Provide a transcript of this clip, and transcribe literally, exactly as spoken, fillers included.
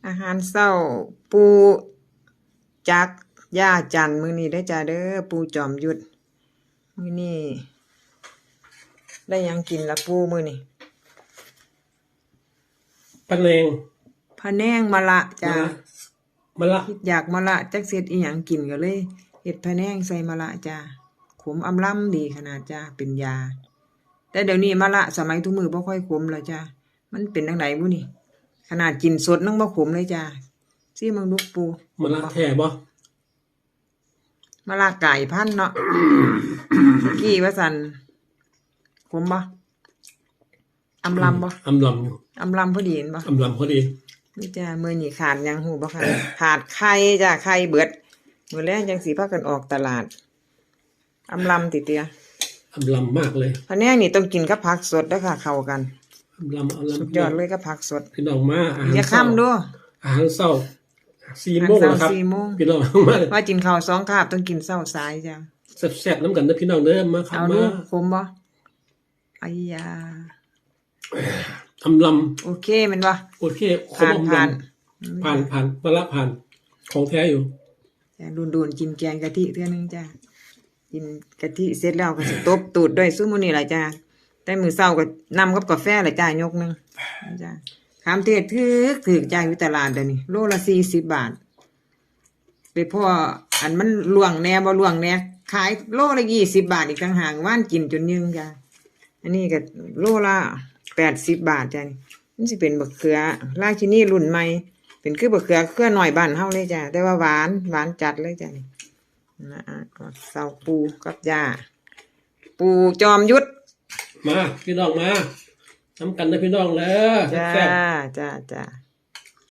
อาหารเช้า ปู่จัก ย่าจัน มื้อนี้เด้อจ้าเด้อ ปู่จอมยุทธ มื้อนี้ ได้หยังกินละปู่มื้อนี้ พะแนง พะแนงมะละจ้า มะละ มะละ คิดอยากมะละจักเฮ็ดอีหยังกินก็เลยเฮ็ดพะแนงใส่มะละจ้า ขมอำลำดีขนาดจ้า เป็นยา แต่เดี๋ยวนี้มะละสมัยทุกมื้อบ่ค่อยขมแล้วจ้า มันเป็นจั่งใดบุนี่ ขนาดกินสดยังบ่ขมเลยจ้า ซิมเบิ่งดูปู่ มะละแท้บ่ มะละกลายพันธุ์เนาะ กี้ว่าซั่น ขมบ่ อำลำบ่ อำลำอยู่ อำลำพอดีเห็นบ่ อำลำพอดี นี่จ้า มื้อนี้ขาดหยังฮู้บ่คะ ขาดไข่จ้า ไข่เบิด มื้อแลงจั่งสิพากันออกตลาด อำลำติเตีย อำลำมากเลย พะแนงนี่ต้องกินกับผักสดเด้อค่ะ เข้ากัน อำลำอำลำ สุดยอดเลยกับผักสด พี่น้องมาอาหาร อย่าค้ำดู อาหารเช้าสี่โมงแล้วครับ สี่โมง พี่น้องมาเลย ว่ากินข้าวสองคาบต้องกินเช้าสายจ้า แซ่บๆน้ำกันนะพี่น้องเด้อ มาครับ เอาดู มา ขมบ่ ไอ้ยา อำล โอเคแม่นบ่ ำโอเคขม ผ่าน อำลำ ผ่าน ผ่านผ่านมะละผ่าน ของแท้อยู่ จ้ะ โดนๆกินแกงกะทิเทื่อนึงจ้า กินกะทิเสร็จแล้วก็สิตบตูดด้วยซุมื้อนี้ล่ะจ้า แต่มื้อเช้าก็นำกับกาแฟล่ะจ้ายกหนึ่งจ้า ขามเทศถืกถืกจ้า อยู่ตลาดเดี๋ยวนี้ โลละสี่สิบบาท ไปพ้ออันมันล่วงแหน่บ่ล่วงแหน่ ขายโลละยี่สิบบาทอีกต่างหาก หว่านกินจนยืงจ้า อันนี้ก็โลละแปดสิบบาทจ้านี่ มันสิเป็นบักเขือราชินีรุ่นใหม่ เป็นคือบักเขือเครือน้อยบ้านเฮาเลยจ้า แต่ว่าหวาน หวานจัดเลยจ้านี่ นะอ่ะ เช้าปู่กับย่า ปู่จอมยุทธ มาพี่น้องมาน้ำกันนะพี่น้องเด้อ จ้า แซ่บ จ้า จ้า